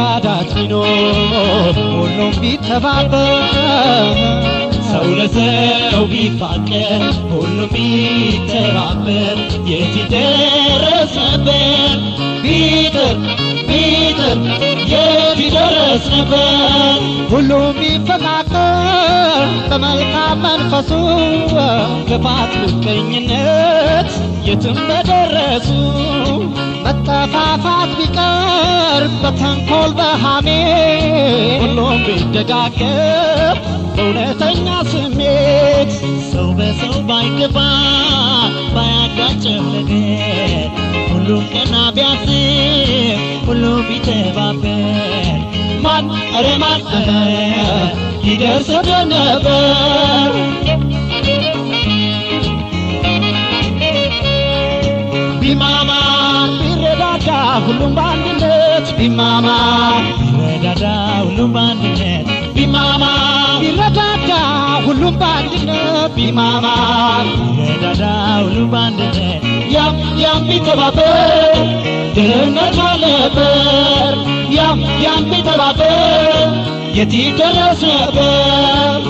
መረዳዳት ቢኖር ሁሉም ቢተባበር ሰው ለሰው ቢፋቀር ሁሉም ቢተባበር የት ይደረስ ነበር? ቢጥር ቢጥር የት ይደረስ ነበር? ሁሉም ቢፈቃቀር በመልካም መንፈሱ ክፋት ምቀኝነት የትም በደረሱ መጠፋፋት ቢቀር በተንኮል በሐሜት ሁሉም ቢደጋገፍ በእውነተኛ ስሜት ሰው በሰው ባይገባ ባያጋጭም ነገር ሁሉም ቀና ቢያስብ ሁሉም ቢተባበር ማን ኧረ ማን ይደርስብን ነበር? ቢማማ ቢረዳዳ ሁሉም በአንድነት ቢማማ ቢረዳዳ ሁሉም በአንድነት ቢማማ ቢረዳዳ ሁሉም በአንድነት ቢማማ ቢረዳዳ ሁሉም በአንድነት ያም ያም ቢተባበር ድህነት አልነበር። ያም ያም ቢተባበር የት ይደረስ ነበር?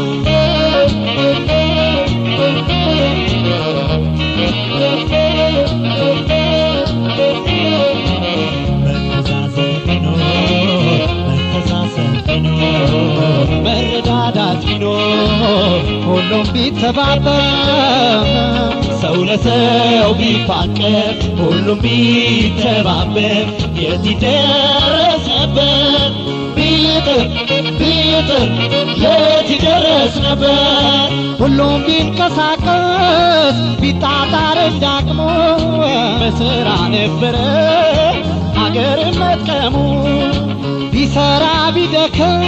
መተሳሰብ ቢኖር መተሳሰብ ቢኖር መረዳዳት ቢኖር ሁሉም ቢተባበር ሰው ለሰው ቢፋቀር ሁሉም ቢተባበር የት ይደረስ ነበር? ቢጥር ቢጥር የት ይደረስ ነበር? ሁሉም ቢንቀሳቀስ ቢጣጣር እንዳቅሙ በስራ ነበረ ሀገርን መጥቀሙ። ቢሰራ ቢደክም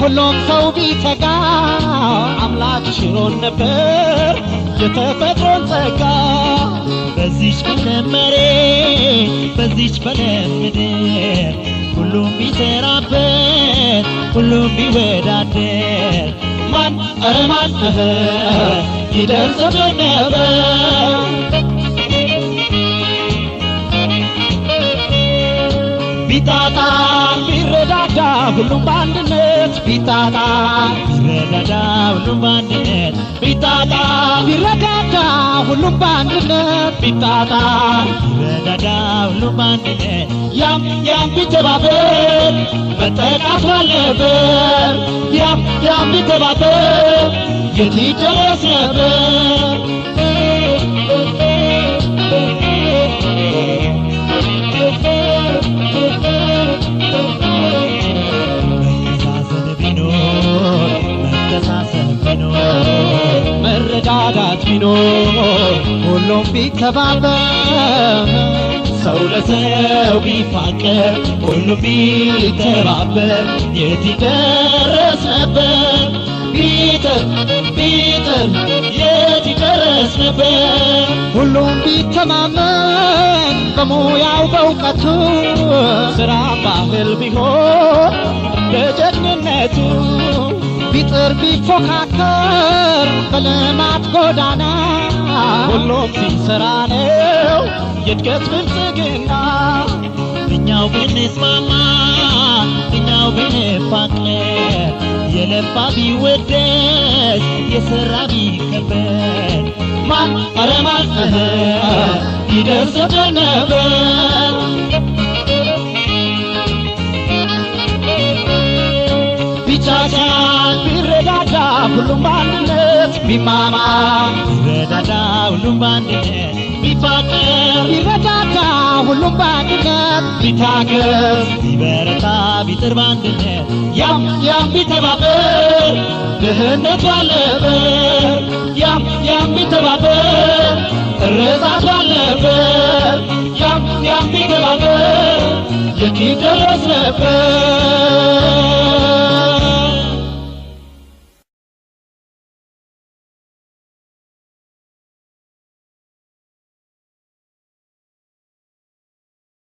ሁሉም ሰው ቢተጋ አምላክ ሽሮን ነበር የተፈጥሮን ጸጋ። በዚች በለም መሬት በዚች በለም ምድር ሁሉም ቢሰራበት ሁሉም ቢወዳደር ማን ኧረ ማን ይደርስብን ነበር? ቢጣጣ ቢረዳዳ ሁሉም በአንድነት ቢጣጣ ቢረዳዳ ሁሉም በአንድነት ቢጣጣ ቢረዳዳ ሁሉም በአንድነት ቢጣጣ ቢረዳዳ ሁሉም በአንድነት ያም ያም ቢተባበር መጠቃት ባልነበር። ያም ያም ቢተባበር የት ይደረስ ነበር? መተሳሰብ ቢኖር መተሳሰብ ቢኖር መረዳዳት ቢኖር ሁሉም ቢተባበር ሰው ለሰው ቢፋቀር ሁሉም ቢተባበር የት ይደረስ ነበር? ቢጥር ቢጥር የት ይደረስ ነበር? ሁሉም ቢተማመን በሙያው በእውቀቱ ስራ ባህል ቢሆን በጀግንነቱ ቢጥር ቢፎካከር በልማት ጎዳና ሁሉም ሲሰራ ነው የእድገት ብልጽግና። እኛው ብንስማማ እኛው ብንፋቀር የለፋ ቢወደስ የሰራ ቢከበር ማን ኧረ ማን ይደርስብን ነበር? ቢቻቻል ቢረዳዳ ሁሉም በአንድነት ቢማማ ቢረዳዳ ሁሉም በአንድነት ቢፋቀር ቢረዳዳ ሁሉም በአንድነት ቢታገዝ ቢበረታ ቢጥር በአንድነት ያም ያም ቢተባበር ድህነት ባልነበር። ያም ያም ቢተባበር እርዛት ባልነበር። ያም ያም ቢተባበር የት ይደረስ ነበር?